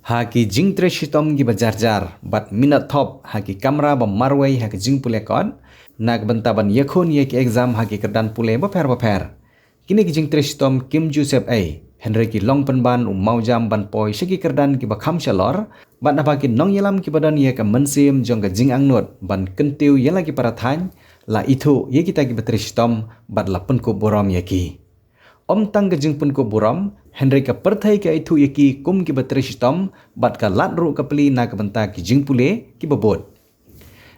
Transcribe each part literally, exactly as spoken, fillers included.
Ha ki jingtrei shitom kiba jar jar bad minot thop ha ki kamra ba marwei ha ki jingpule kot na ka bynta ban ïakhun ïa ki exam ha ki kyrdan pule bapher bapher. Kine ki jingtrei shitom kim ju sep ei, hynrei ki long pynban u mawjam ban poi sha ki kyrdan kiba kham shalor bad haba ki nongïalam kiba don ïa ka mynsiem jong ka jingangnud ban kyntiew ïa la ki para thaiñ, la ithuh ïa kita kiba trei shitom bad la pynkup burom ïa ki. Ym tang ka jingpynkup burom, hynrei ka pyrthei ka ithuh ïa ki kum kiba trei shitom bad ka lad ruh ka pli na ka bynta ki jingpule kiba bud.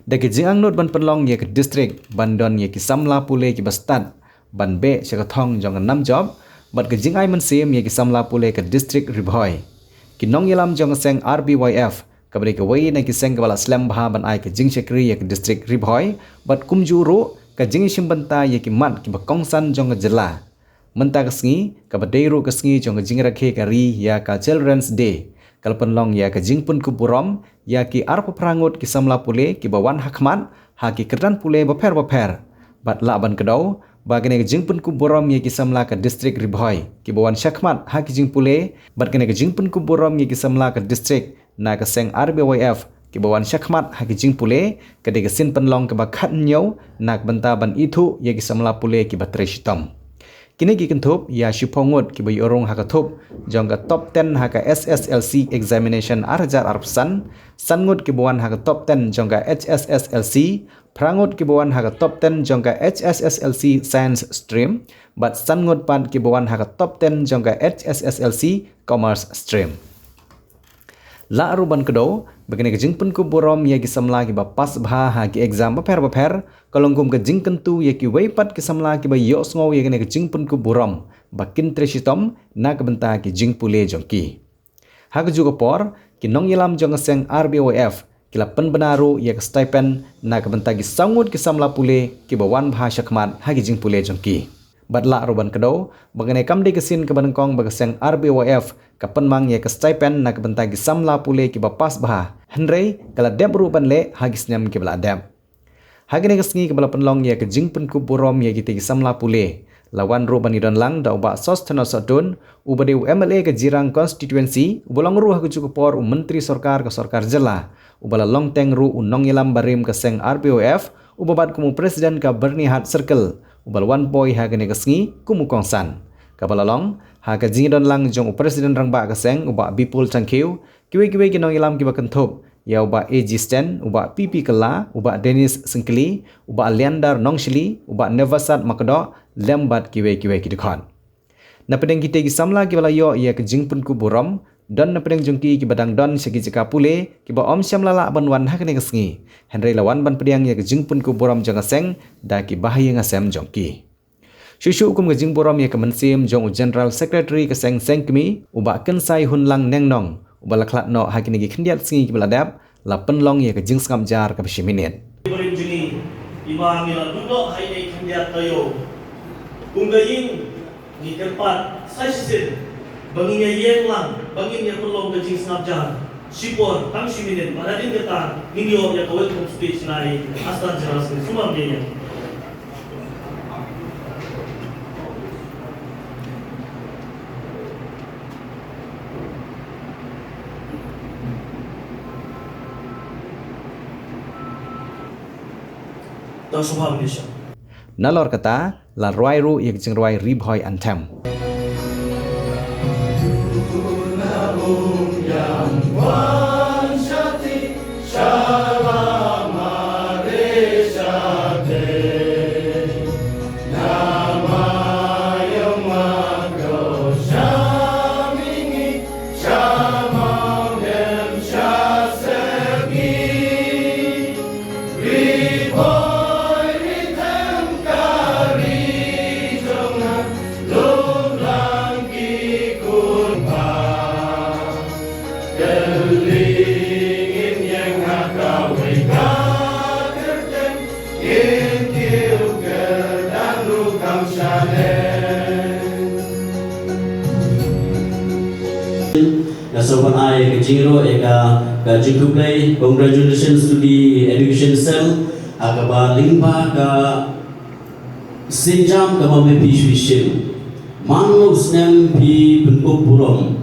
Da ka jingangnud ban pynlong ïa ka district ban don ïa ki samla pule kiba stad ban beh sha ka thong jong ka nam jop bad ka jingai mynsiem ïa ki samla pule ka district Ri Bhoi, ki nongïalam jong ka seng R B Y F, kaba dei kawei na ki seng kaba la slem bha ban ai ka jingshakri ïa ka district Ri Bhoi bad kumjuh ruh ka jingïashim bynta ïa ki mat kiba kongsan jong ka jylla. Mynta ka sngi, kaba dei ruh ka sngi jong ka jingrakhe ka ri ïa ka Children's Day, ka la pynlong ïa ka jingpynkup burom ïa ki arphew phra ngut ki samla pule kiba wan ha khmat ha ki kyrdan pule bapher bapher. Bad lah ban kdew ba kane ka jingpynkup burom ïa ki samla ka district Ri Bhoi kiba wan sha khmat ha ki jingpule, bad kane ka jingpynkup burom ïa ki samla ka district na ka seng R B Y F kiba wan sha khmat ha ki jingpule, ka dei ka sien pynlong kaba khathynñiew na ka bynta ban ithuh ïa ki samla pule kiba trei shitom. Kine ki kynthup ïa shiphew ngut kiba ïoh rung ha ka thup jong ka top ten ha ka S S L C examination ar hajar arphew san, san ngut kiba wan ha ka top ten jong ka H S S L C, phra ngut kiba wan ha ka top ten jong ka H S S L C Science Stream, bad san ngut pat kiba wan ha ka top ten jong ka H S S L C Commerce Stream. Lah ruh ban kdew ba kane ka jingpynkup burom ïa ki samla kiba pass bha ha ki exam bapher bapher ka long kum ka jingkyntu ïa kiwei pat ki samla kiba ïohsngew ïa kane ka jingpynkup burom ba kin trei shitom na ka bynta ki jingpule jong ki. Ha kajuh ka por, ki nongïalam jong ka seng R B Y F ki la pynbna ruh ïa ka stipend na ka bynta ki saw ngut ki samla pule kiba wan bha sha khmat ha ki jingpule jong ki. Bad lah ruh ban kdew ba kane kam dei ka sien kaba nyngkong ba ka seng R B Y F ka pynmang ïa ka stipend na ka bynta ki samla pule kiba pass bha, hynrei ka la dep ruh ban leh ha ki snem kiba la dep. Ha kane ka sngi kaba la pynlong ïa ka jingpynkup burom ïa kita ki samla pule, la wan ruh ban ïadon lang da u Bah Sosthenes Sohtun, uba dei u M L A ka Jirang constituency, uba long ruh ha kajuh ka por u Myntri Sorkar ka Sorkar Jylla, uba la long teng ruh u nongïalam barim ka seng R B Y F, uba bat kum u President ka Byrnihat Circle, uba la wan poi ha kane ka sngi kum u kongsan. Kaba la long ha ka jingïadon lang jong u President Rangbah ka seng, u Bah Bipul Thangkhiew, kiwei kiwei ki nongïalam kiba kynthup ïa u Bah A G Sten, u Bah P P Kylla, u Bah Dennis Syngkli, u Bah Leander Nongshili, u Bah Nevasat Makdoh, lem bad kiwei kiwei ki dkhot. Na pdeng kita ki samla kiba la ïoh ïa ka jingpynkup burom, don na pdeng jong ki kiba dang don sha ki jaka pule kiba ym shym la lah ban wan ha kane ka sngi, hynrei la wan ban pdiang ïa ka jingpynkup burom jong ka seng da ki bahaïing hasem jong ki. Shuh shuh kum ka jingburom ïa ka mynsiem jong u General Secretary ka seng Seng Kmie, u Bah Kynsai Hunlang Nengnong, uba la khlad noh ha kine ki khyndiat sngi kiba la dep, la pynlong ïa ka jingsngap jar kaba shi minit. Barim jong ngi, i ba ngi la duh noh ha ine i khyndiat taïew. Kum ka ïing ngi kyrpad sa shisien ba ngin ïa ïeng lang, ba ngin ïa pynlong ka jingsngap jar. Shipor tang shi minit, bad hadien kata ngin ïoh ïa ka welcome speech na i Assistant General Secretary. Sumar ïa. Tang sumar ïa. Nalor kata, la rwai ruh ïa ka jingrwai Ri Bhoi Anthem. Nga sngewbha ai ka jingïaroh ïa ka, ka jingkhublei, congratulations to the education cell, ha kaba lyngba ka sienjam kaba me phi shu shim. Man la u snem phi pynkup burom.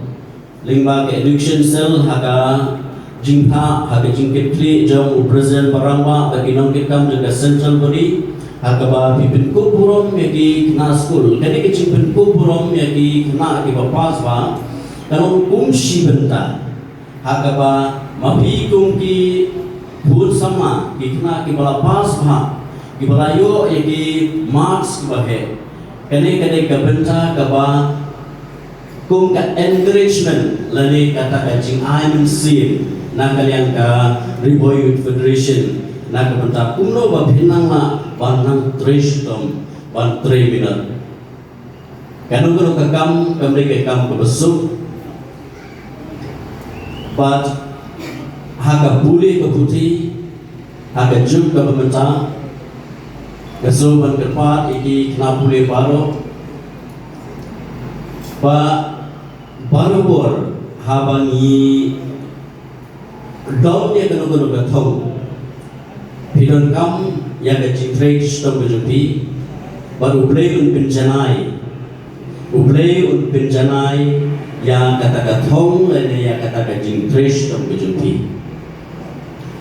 Lyngba ka education cell ha ka jingthoh, ha ka jingkitkhlieh jong u president ba rangbah bad ki nongkitkam jong ka central body, ha kaba phi pynkup burom ïa ki khynnah skul. Kane ka jingpynkup burom ïa ki khynnah kiba pass bha ka long kum shi bynta. Ha kaba ma phi kum ki khun samla, ki khynnah kiba la pass bha, kiba la ïoh ïa ki marks kiba heh, kane ka dei ka bynta kaba kum ka encouragement lane kata ka jingai mynsiem na ka liang ka Ri Bhoi Youth Federation, na ka bynta kumno ba phin nang lah ban nang trei shitom, ban trei minot. Kano kano ka kam kam dei ka kam kaba suk. Bad ha ka pule ka puthi, ha ka juk kaba mynta, nga sngewbha ban kyrpad ïa ki khynnah pule baroh ba barabor haba ngi don ïa kano kano ka thong, phi donkam ïa ka jingtrei shitom ka jong phi, bad U Blei un pynjanai, U Blei un pynjanai ïa kata ka thong lane ïa kata ka jingtrei shitom ka jong phi.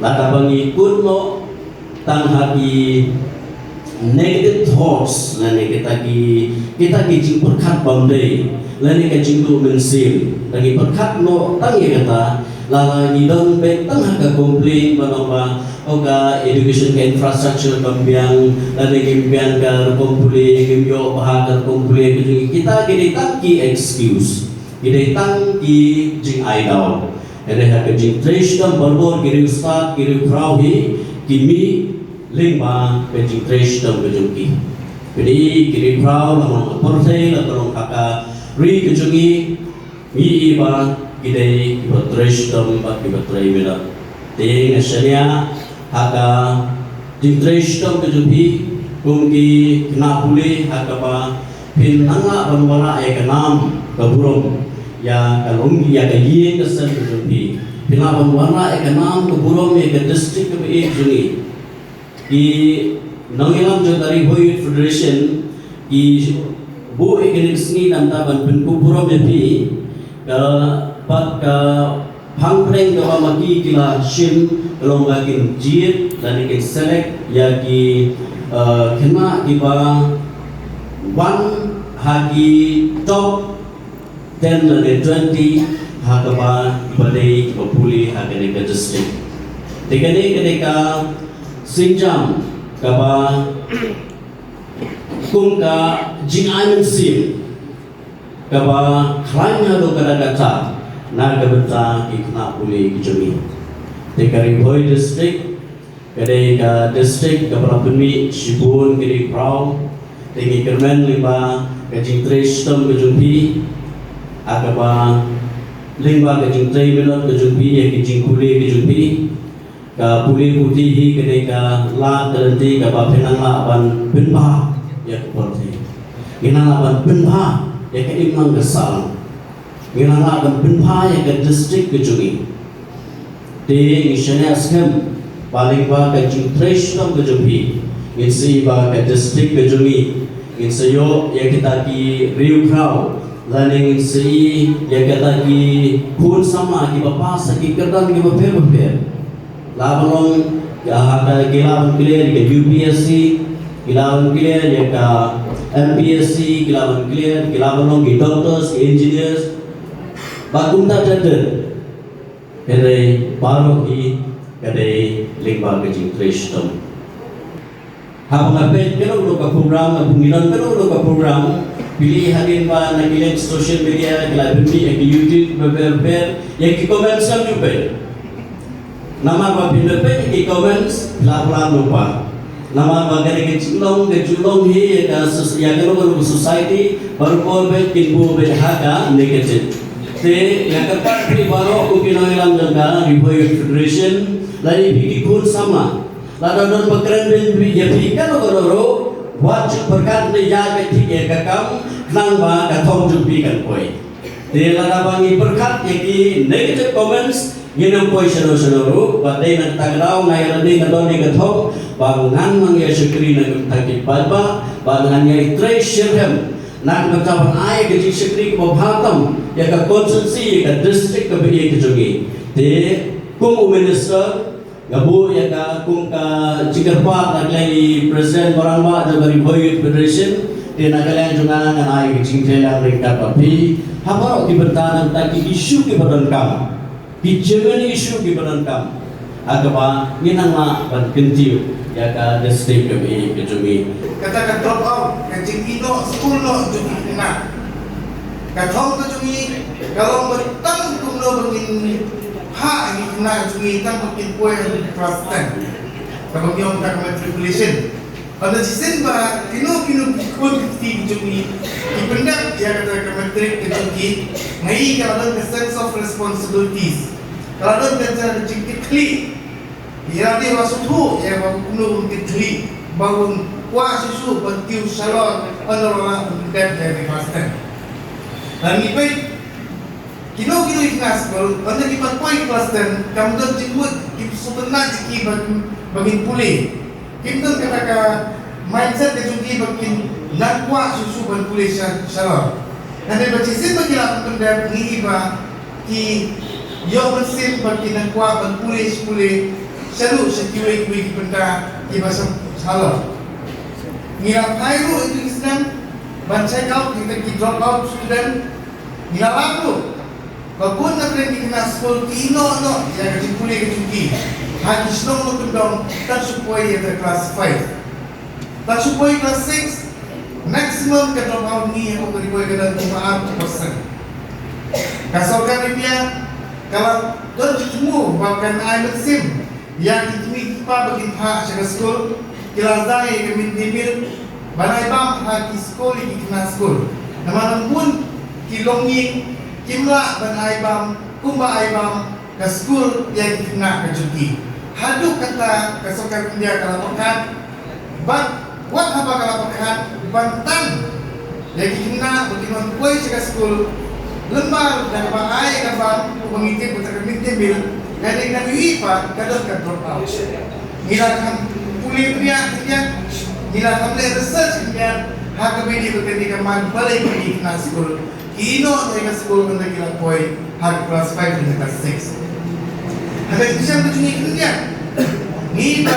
Lada ba ngi kut noh tang ha ki negative thoughts lane kita ki, kita ki jingpyrkhat bymdei lane ka jingduh mynsiem, lada ngi pyrkhat noh tang ïa kata, lada ngi don beit tang ha ka complain ba long ba, oh, ka education, ka infrastructure kam biang, lane ngim biang ka rukom pule, ngim ïoh bha ka rukom pule, ka jong ngi, kita ki dei tang ki excuse, ki dei tang ki jingai daw. Hynrei ha ka jingtrei shitom barabor, ki riewstad, ki riewphraw hi ki mih lyngba ka jingtrei shitom ka jong ki. Phi dei ki riewphraw, la ka long ha pyrthei, la ka long ha ka ri ka jong ngi, ngi ïohi ba ki dei kiba trei shitom bad kiba trei minot. Te nga shaniah ha ka jingtrei shitom ka jong phi kum ki khynnah pule, ha kaba phin nang lah ban wanrah ïa ka nam ka burom ïa ka long, ïa ka ïing ka sem ka jong phi. Phin lah ban wanrah ïa ka nam ka burom ïa ka district kaba ïeit jong ngi. Ki nongïalam jong ka Ri Bhoi Youth Federation ki buh ïa kane ka sngi namar ban pynkup burom ïa phi, ka pat ka phang pdeng kaba ma ki ki la shim ka long ba kin jied lane kin select ïa ki, eh, khynnah kiba wan ha ki top ten lane twenty ha kaba kiba dei kiba pule ha kane ka district. Te kane ka dei ka sienjam kaba kum ka jingai mynsiem kaba khlaiñ haduh katta katta na ka bynta ki khynnah pule ki jong ngi. Te ka Ri Bhoi District ka dei ka district kaba la pynmih shibun ki riewphraw. Te ngi kyrmen lyngba ka jingtrei shitom ka jong phi, ha kaba lyngba ka jingtrei minot ka jong phi ïa ki jingpule ki jong phi. Ka pule puthi hi ka dei ka lad ka lynti kaba phin nang lah ban pynbha ïa ka pyrthei. Ngin nang lah ban pynbha ïa ka imlang ka sahlang. Ngin nang lah ban pynbha ïa ka district ka jong ngi. Te ngi shaniah skhem ba lyngba ka jingtrei shitom ka jong phi, ngin sa ïohi ba ka district ka jong ngi, ngin sa ïoh ïa kita ki riewphraw, lane ngin sa ïohi ïa kita ki khun samla kiba pass ha ki kyrdan kiba pher bapher. La ba long ïa ka, ki la ban clear ïa ka U P S C, ki la ban clear ïa ka M P S C, ki la ban clear, ki la ban long ki doctors, ki engineers, bad kumta ter ter. Hynrei baroh hi ka dei lyngba ka jingtrei shitom. Haba nga peit kano kano ka program, haba ngi don kano kano ka program, phi la ïohi hadien ba na ki leit social media, ki la pynmih ïa ki YouTube, bapher bapher, ïa ki comments kam ju peit. Namar ba phin da peit ïa ki comments, phi la pynlong lypa. Namar ba ka dei ka jinglong, ka jinglong hi ïa ka sos-, ïa kano kano ka society, baroh por beit kin buh beit ha ka negative. Te nga kyrpad ïa phi baroh ko ki nongïalam jong ka Ri Bhoi Youth Federation, lane phi ki khun samla. Lada don ba kren beiñ ïa phi kano kano ruh, wat ju pyrkhat ne ïa ka thik ïa ka kam, khnang ba ka thong jong phi kan poi. Te lada ba ngi pyrkhat ïa ki negative comments, ngin ym poi shano shano ruh, bad dei na kata ka daw nga ïa lade nga don ïa ka thong ba ngan nang ïa shakri na ka bynta ki paidbah, ba ngan ïa trei shitrhem Nang ka ban ai ka jingshakri kaba bha tam ïa ka constituency, ïa ka district kaba ïeit ka jong ngi. Te kum u minister nga buh ïa ka kum ka jingkyrpad na ka liang i President Marangbah jong ka Ri Bhoi Youth Federation. Te na ka liang jong nga ngan ai ka jingkyrpad ryngkat bad phi ha baroh ki bynta, na ka bynta ki issue kiba donkam. Ki genuine issue kiba donkam ha kaba ngin nang lah ban kyntiew ïa ka district kaba ïeit ka jong ngi. Kata ka drop out, ka jingïehnoh skul noh jong ki khynnah. Ka thong ka jong ngi ka long ba tang kumno ba ngin phah ïa ki khynnah jong ngi tang ba kin poi ha class ten. Kaba ngi ong ka matriculation. Bad shisien ba kino kino ki khun ki kti ki jong ngi ki pyndep ïa kata ka matric ka jong ki, nga i ka la don ka sense of responsibilities. Ka la don ka jingkitkhlieh. Ïa lade ba sngewthuh ïa ba kumno un kit khlieh, ba un kwah shuh shuh ban kiew shalor, ban ïoh ban pyndep ïa ka class ten. Lada ngi peit kino kino ki khynnah skul, lada ki pat poi class ten, kam don jingmut, ki sngewtynnat ïa ki ba, ba ngin pule. Kim don kata ka mindset ka jong ki ba kin nang kwah shuh shuh ban pule sha, shalor. Hynrei ba shisien ba ki la pyndep, ngi i ba ki ïoh mynsiem ba kin nang kwah ban pule sha pule shaduh sha kiwei kiwei ki bynta kiba sha, shalor. Ngi la phai ruh ïa ki snem ban check out ïa ki drop out student. Ngi la lap ruh ba bun na pdeng ki khynnah skul ki ïehnoh noh ïa ka jingpule ka jong ki ha ki shnong ba kyndong, tang shu poi ïa ka class five. Tang shu poi class six, maximum ka drop out ngi ha ka Ri Bhoi ka dang kumba ar percent. Ka sorkar India ka la don jingthmu ba kan ai mynsiem ïa ki kmie ki kpa ba kin phah sha ka skul, ki la sdang ïa ka mid day meal ban ai bam ha ki skul ïa ki khynnah skul. Namar ba bun ki longïing kim lah ban ai bam kumba ai bam ka skul ïa ki khynnah ka jong ki. Haduh katta ka sorkar India ka la pyrkhat, bad wat haba ka la pyrkhat ban tan ïa ki khynnah ba kin wan poi sha ka skul, lyngba da kaba ai ïa ka bam, kumba ngi tip kata ka mid day meal, lada ngi ïohi pat ka don ka drop out. Ngi la kham pule pynïaid khyndiat, ngi la kham leh research khyndiat ha kaba ïadei bad kane ka mat balei ba ki khynnah skul ki ïehnoh noh ïa ka skul hynda ki la poi ha ka class five ne class six. Ha ka jingshem ka jong ngi khyndiat, ngi i ba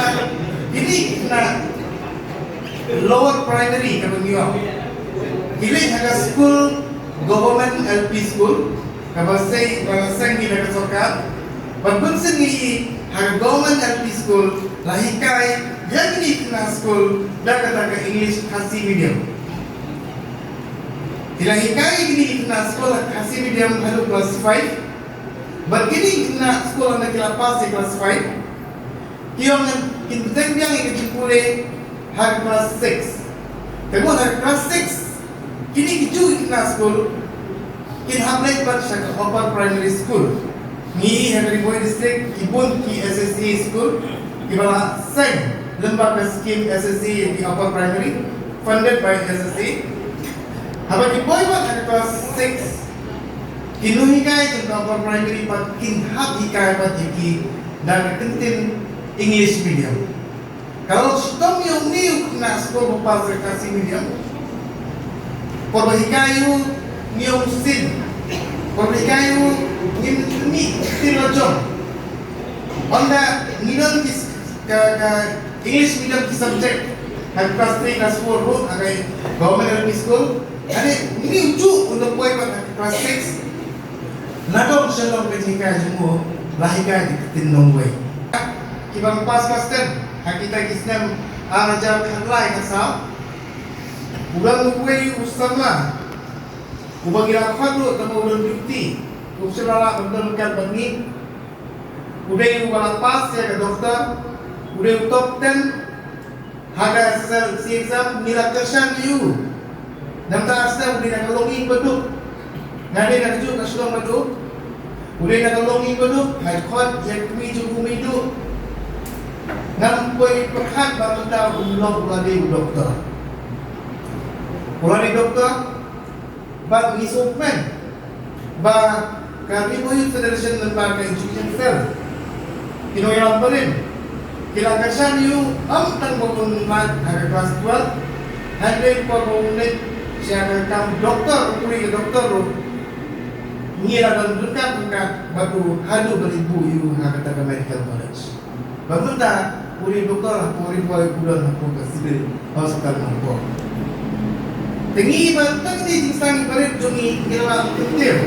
kine ki khynnah lower primary kaba ngi ong, ki leit ha ka skul, government L P school, kaba sei, ba la seng hi da ka sorkar. Bad bunsien ngi i ha ka government L P school la hikai ïa kine ki khynnah skul da kata ka English Khasi medium. Ki la hikai ïa kine ki khynnah skul ha Khasi medium haduh class five. Bad kine ki khynnah skul haba ki la pass ïa class five, ki ong kin bteng biang ïa ka jingpule ha ka class six. Te mut ha ka class six, kine ki juh ki khynnah skul kin hap leit pat sha ka upper primary school. Ngi ha ka Ri Bhoi district ki bun ki S S A school kiba la seng lyngba ka scheme S S A ïa ki upper primary, funded by S S A. Haba ki poi pat ha ka class six, ki nonghikai jong ka upper primary pat kin hap hikai pat ïa ki da ka kyntien English medium. Ka long shitom ïa une u khynnah skul ba pass ha ka Khasi medium. Por ba hikai u ngi ong sien. Por ba hikai u ngim mih sien la jong. Ynda ngi don ki s-, ka, ka English medium ki subject ha class three, class four ruh ha ka government L P school. Hynrei une u juh un da poi pat ha class six. Nadong shalong ka jinghikai jong u la hikai da ka ktien nongwei. Kiba pass class ten ha kita ki snem ar hajar khatlai khatsaw, u don uwei u samla uba ngi la khot ruh tang ba u don duty, u shym la lah ban don ryngkat bad ngi. U dei uba la pass ïa ka doctor, u dei u top ten ha ka S S L C exam. Ngi la kyrshan ïa u. Namar u dei na ka longïing baduk. Nga dei na kajuh ka shnong baduk. U dei na ka longïing baduk, nga khot ïa ka kmie jong u Meiduh. Ngam poi pyrkhat ba mynta um long, u la dei u doktor. U la dei doktor. Bad ngi sngewkmen ba ka Ri Bhoi Youth Federation lyngba ka Education Cell, ki nongïalam barim, ki la kyrshan ïa u, ym tang ba un lait ha ka class twelve, hynrei ba un leit Sha ka kam doktor, u ri doktor ruh ngi la don ryngkat ryngkat bad u haduh ba ri buh ïa u ha kata ka medical college. Bad mynta u ri doktor hapoh Ri Bhoi u don hapoh ka Civil Hospital Nongpoh. Te ngi ba tang ngi jingsang ngi barit jong ngi ngi la kyntiew.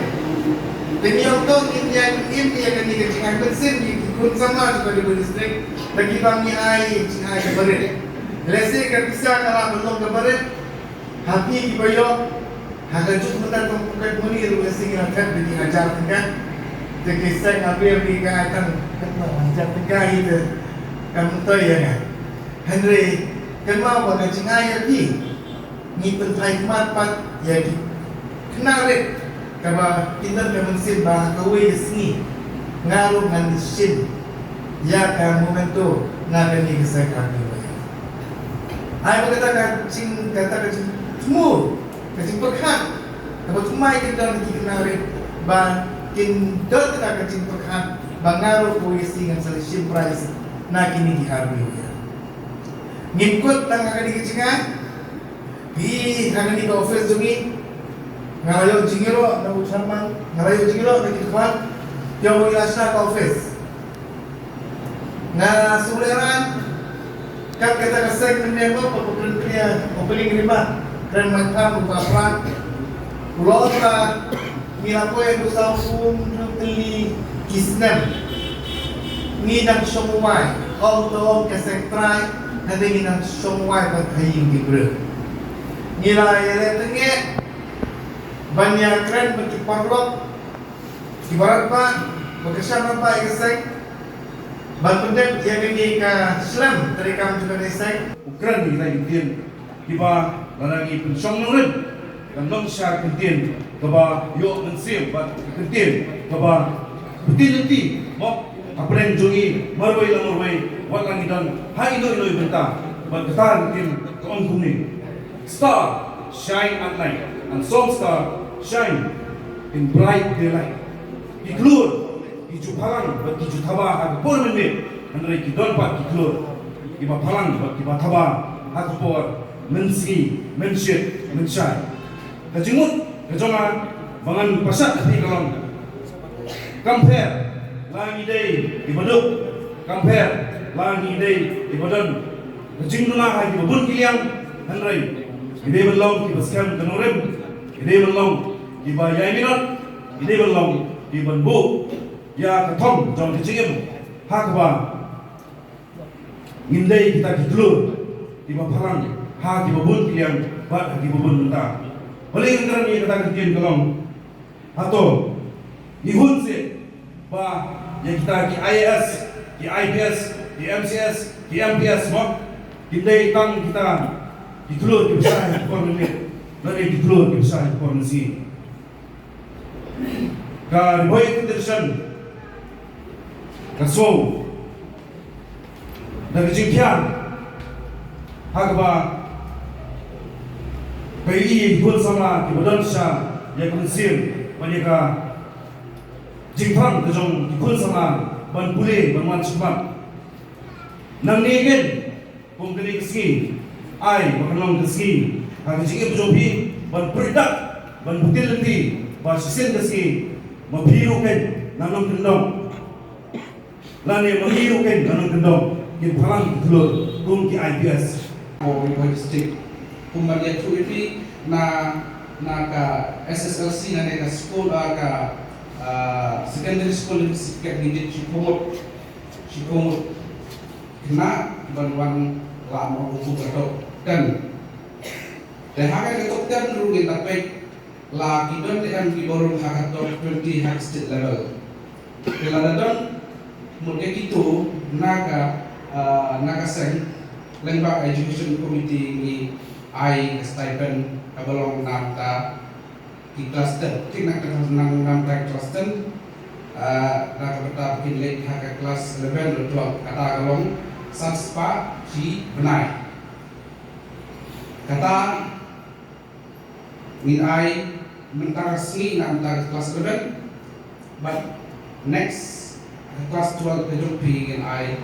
Te ngi ong to ngi ïa ngi im ïa kane ka jingai mynsiem ïa ki khun samla jong ka Ri Bhoi District. Da kiba ngi ai jingai ka barit. Lehse ka pisa ka la ban long ka barit. Ha phi kiba ïoh ha ka juk mynta tang pocket money ruh lehse ngi la thep da ki hajar tyngka. Te ki seng ha phi ki ka ai tang katno hajar tyngka hi te kam myntoi ïa nga. Hynrei kynmaw ba ka jingai ïa phi ngi pynthait khmat pat ïa ki khynnah rit kaba kin don ka mynsiem ba ha kawei ka sngi nga ruh ngan shim ïa ka memento na kane ka seng ha phi. Ai ba kata ka jing, kata ka jingthmu, ka jingpyrkhat kaba thymmai kin don ki khynnah rit ba kin don kata ka jingpyrkhat ba nga ruh kawei ka sngi ngan sa shim prize na kine ki army warrior. Ngim kut tang ha kane ka jingïaid, phi ha kane ka office jong ngi, nga la ïoh jingïaroh na u chairman, nga la ïoh jingïaroh na ki dkhot, ïoh ngi la shna ka office. Nga sngewlehrain kat kata ka seng mynne mo, ba pynpynïa opening remark kren mai pham u ba pran. U la ong ba ngi la poi ha u saw phew hynriew tylli ki snem. Ngi dang shong wai, ong to ong ka seng trai, hynrei ngi dang shong wai bad ha ïing ki briew. Ngi la ïaleh tyngeh ban ïakren bad ki paralok, ki barat ba, ba kyrshan ba ïa ka seng. Ban pyndep ïa kane ka shlem treikam jong kane ka seng. U kren ïa kita ki ktien kiba lada ngi pynshong nongrim kan long sha ka ktien kaba ïoh mynsiem bad ka ktien kaba btin lynti mo hapdeng jong ngi marwei la marwei wat la ngi don ha ino ino i bynta. Bad kata ka ktien ka ong kumne. Star shine at night and some star shine in bright daylight. Ki khlur ki ju phalang bad ki ju thaba ha ka por mynmiet, hynrei ki don pat ki khlur kiba phalang bad kiba thaba ha ka por mynsngi, mynshit, mynshai. Ka jingmut ka jong nga ba ngan pynshai ha phi ka long, kam pher la ngi dei kiba duk, kam pher la ngi dei kiba don ka jingduna ha kiba bun ki liang, hynrei ngi dei ban long kiba skhem ka nongrim, ngi dei ban long kiba ïai minot, ngi dei ban long kiban buh ïa ka thong jong ka jingim ha kaba ngin dei kita ki khlur kiba phalang ha kiba bun ki liang bad ha kiba bun bynta. Balei ngan kren ïa kata ka ktien ka long, hato ngi hun seh ba ïa kita ki I A S, ki I P S, ki M C S, ki M P S mo kin dei tang kita ki khlur kiba shai ha ka por mynmiet lane ki khlur kiba shai ha ka por mynsngi? Ka Ri Bhoi Federation ka sngew da ka jingkhiah ha kaba ka ïohi ki khun samla kiba don sha ïa ka mynsiem bad ïa ka jingpang ka jong ki khun samla ban pule ban wan shakhmat. Nangne kein kum kane ka sngi ai ba kan long ka sngi ha ka jingim jong phi ban pyrkhat ban btin lynti ba shisien ka sngi ma phi ruh kein ngan ym kyndong lane ma ngi ruh kein ngan ym kyndong kin phalang ki khlur kum ki I P S. Ko Ri Bhoi District kum ban ïathuh ïa phi na, na ka S S L C lane ka school, ah, ka, ah, secondary school certificate ngi dei shiphew ngut, shiphew ngut khynnah kiban wan lah noh kum ka top ten. Te ha ka top ten ruh ngin da peit la ki don ne em kiba rung ha ka top twenty ha ka state level. Te lada don mut ïa kito na ka, ah, na ka seng, lyngba ka education committee ngi ai ka stipend kaba long na ka bynta ki klas ten, ki na ka, na, na ka bynta ki klas ten, ah, na ka bynta ba kin leit ha ka klas eleven bad twelve, kata ka long san spah shi bnai. Kata ngin ai mynta ka sngi na ka bynta ka klas eleven, bad next ka klas twelve ka jong phi ngin ai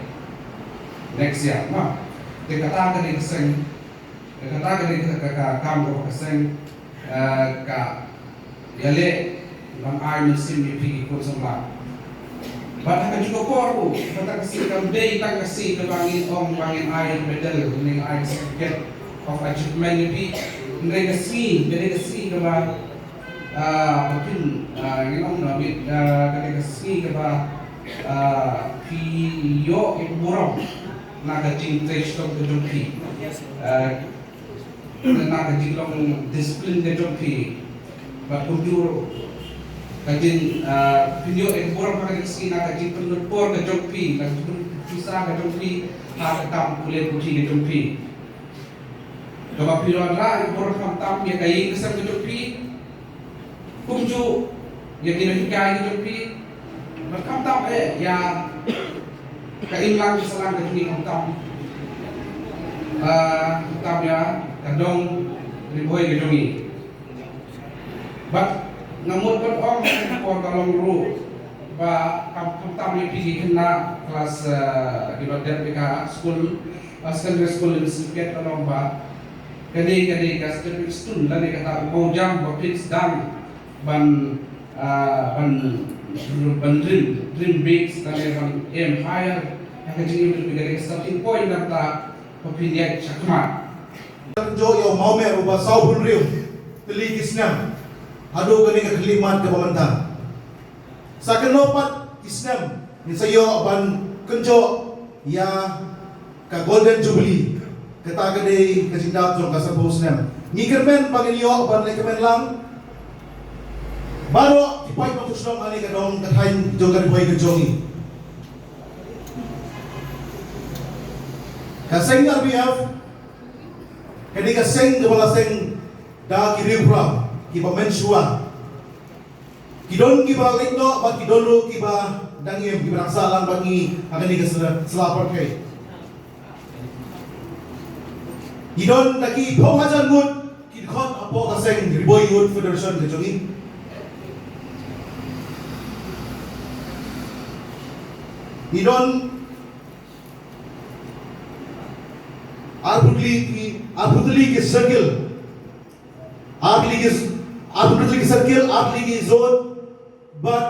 next year, ma. Te kata ka dei ka seng, kata ka dei ka, ka, ka kam kaba ka seng Ka ïaleh ban ai mynsiem ïa phi ki khun samla. Bad ha kajuh ka por ruh kata ka sngi kam dei tang ka sngi kaba ngin ong ba ngin ai medal, ngin ai certificate of achievement ïa phi. Hynrei ka sngi ka dei ka sngi kaba, ah, ba phin, ah, ngin ong na bit, ah, ka dei ka sngi kaba, ah, phi ïoh ïa ka burom na ka jingtrei shitom ka jong phi. Ah, na ka jinglong discipline ka jong phi. Bad kumjuh ka jing, ah, pynïoh ïa ka burom ha ka jingïaseng na ka jingpynlut por ka jong phi, na ka jingpynlut pisa ka jong phi ha ka kam pule puthi ka jong phi. Kaba phi wanrah ïa ka burom khamtam ïa ka ïing ka sem ka jong phi. Kumjuh ïa ki nonghikai ki jong phi. Bad khamtam eh ïa ka imlang ka sahlang ka jong ngi, khamtam, ah, khamtam ïa ka dong Ri Bhoi ka jong ngi. Bad nga mut ban ong ha kane ka por ka long ruh ba kham-, khamtam ïa phi ki khynnah klas, ah, kiba dep ïa ka skul, ah, secondary school, ïa ka sngewthuh ka long ba kane, kane ka stepping stone lane kata ka mawjam ba phin sdang ban, ah, ban, ban dream, dream big, lane ban aim higher. Ha ka jingim ka dei ka starting point nangta ba phin ïaid shakhmat. Kynjoh ïa u Mawmer uba saw hynriew tylli ki snem haduh kane ka khyllipmat kaba mynta. Sa kynnoh pat ki snem ngin sa ïoh ban kynjoh ïa ka Golden Jubilee. Kata ka dei ka jingdap jong ka sanphew snem. Ngi kyrmen ba ngin ïoh ban lehkmen lang baroh ki paid nongshong shnong ha kane ka dong ka thaiñ jong ka Ri Bhoi ka jong ngi. Ka seng R B F ka dei ka seng kaba la seng da ki riewphra kiba mynshuwa. Ki don kiba leit noh bad ki don ruh kiba dang im, kiba dang sah lang bad ngi ha kane ka sla, sla pyrthei. Ngi don da ki phew hajar ngut ki dkhot hapoh ka seng Ri Bhoi Youth Federation ka jong ngi. Ngi don arphew tylli ki, arphew tylli ki circle. Arphew tylli ki, arphew tylli ki circle, arphew tylli ki zone, bad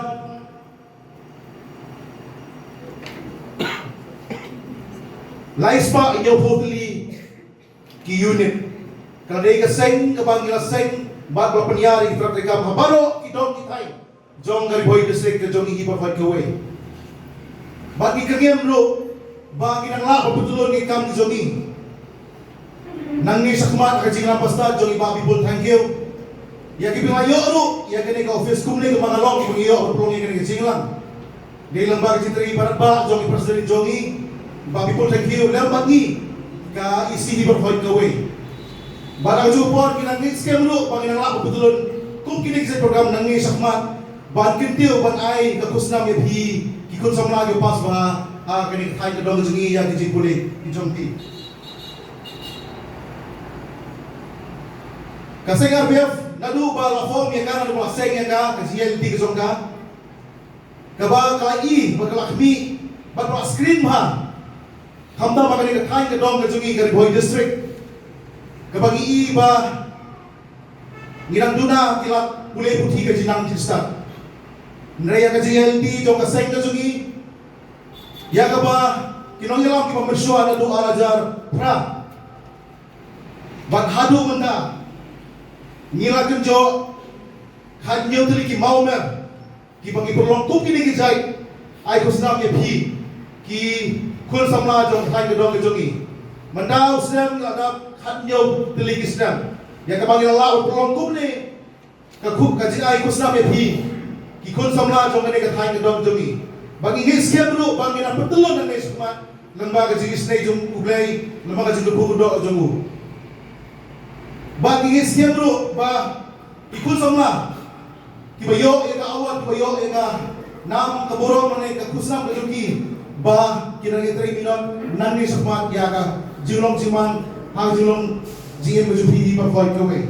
lai spah hynñiewphew tylli ki unit. Ka dei ka seng kaba ngi la seng bad ba pynïar ïa ki trei kam ha baroh ki dong ki thaiñ jong ka Ri Bhoi District ka jong ngi hi baroh kawei. Bad ngi kyrmen ruh ba ngi nang lah ban pyntylun ïa ka kam ka jong ngi. Nangne shakhmat ha ka jingïalam bastad jong i Bah Bipul Thangkhiew, ïa kiba la ïoh ruh ïa kane ka office kumne kaba nga long, kiba ngi ïoh ban pynlong ïa kane ka jingïalang. Dei lyngba ka jingtrei paidbah jong i President jong ngi Bah Bipul Thangkhiew lem bad ngi ka E C hi baroh kawei. Bad ha kajuh ka por ngi nang ngeit skhem ruh ba ngi nang lah ban pyntylun kum kine ki jait program nangne shakhmat ban kyntiew ban ai ka khusnam ïa phi ki khun samla kiba pass bha ha kane ka thaiñ ka dong ka jong ngi ïa ki jingpule ki jong phi. Ka seng R B F naduh ba la form ïa ka, naduh ba la seng ïa ka, ka jingïaid lynti ka jong ka, kaba ka la i bad ka la khmih bad ka la screen bha, khamtam ha kane ka thaiñ ka dong ka jong ngi ka Ri Bhoi District, kaba ngi i ba ngi dang duna ki lad pule puthi ka jingnang jingstad. Hynrei ïa ka jingïaid lynti jong ka seng ka jong ngi, ïa kaba ki nongïalam kiba mynshuwa naduh ar hajar phra bad haduh mynta ngi la kynjoh khathynñiew tylli ki Mawmer kiba ngi pynlong kum kine ki jait ai khusnam ïa phi ki khun samla jong ka thaiñ ka dong ka jong ngi. Mynta u snem ngi la dap khathynñiew tylli ki snem ïa kaba ngi la lah ban pynlong kumne ka khu-, ka jingai khusnam ïa phi ki khun samla jong kane ka thaiñ ka dong jong ngi. Ba ngi ngeit skhem ruh ba ngi nang pyntylun nangne shakhmat lyngba ka jingisynei jong U Blei, lyngba ka jingkyrkhu kyrdoh jong u. Ba ngi ngeit skhem ruh ba ki khun samla kiba ïoh ïa ka award, kiba ïoh ïa ka nam ka burom lane ka khusnam ka jong ki, ba ki nang ïatrei minot nangne shakhmat ïa ka jinglong jingman ha ka jinglong jingim ka jong phi hi baroh kawei.